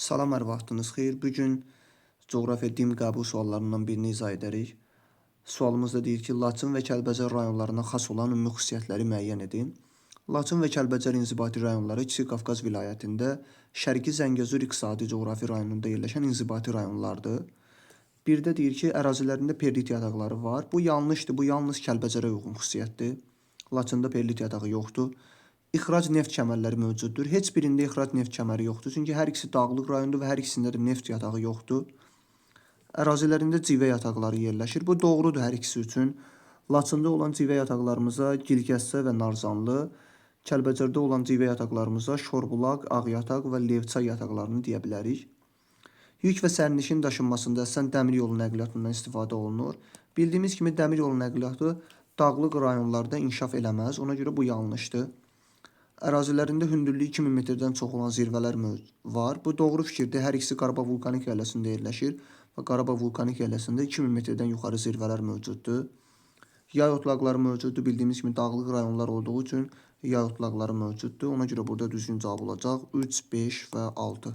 Salam, hər vaxtınız xeyir. Bu gün coğrafiya dim qəbul suallarından birini izah edərik. Sualımızda deyir ki, Laçın və Kəlbəcər rayonlarına xas olan ümumi xüsusiyyətləri müəyyən edin. Laçın və Kəlbəcər inzibati rayonları Kiçik Qafqaz vilayətində Şərqi Zəngəzur iqtisadi coğrafi rayonunda yerləşən inzibati rayonlardır. Bir də deyir ki, ərazilərində perlit yataqları var. Bu yanlışdır. Bu yalnız Kəlbəcərə uyğun xüsusiyyətdir. Laçında perlit yatağı yoxdur. İxrac neft kəmərləri mövcuddur. Heç birində ixrac neft kəməri yoxdur. Çünki hər ikisi dağlıq rayondur və hər ikisində də neft yatağı yoxdur. Ərazilərində civə yataqları yerləşir. Bu doğrudur hər ikisi üçün. Laçında olan civə yataqlarımıza Gilgəssə və Narzanlı, Kəlbəcərdə olan civə yataqlarımıza Şorbulaq, Ağyataq və Levçay yataqlarını deyə bilərik. Yük və sərnişin daşınmasında əsasən dəmir yolu nəqliyyatından istifadə olunur. Bildiyimiz kimi dəmir yolu nəqliyyatı dağlıq rayonlarda inkişaf eləməz. Ona görə bu yanlışdır. Ərazilərində hündürlüyü 2000 metrdən çox olan zirvələr var. Bu doğru fikirdir. Hər ikisi Qarabağ vulkanik yaylasında yerləşir və Qarabağ vulkanik yaylasında 2000 metrdən yuxarı zirvələr mövcuddur. Yay otlaqları mövcuddur. Bildiyimiz kimi dağlıq rayonlar olduğu üçün yay otlaqları mövcuddur. Ona görə burada düzgün cavab olacaq 3, 5 və 6.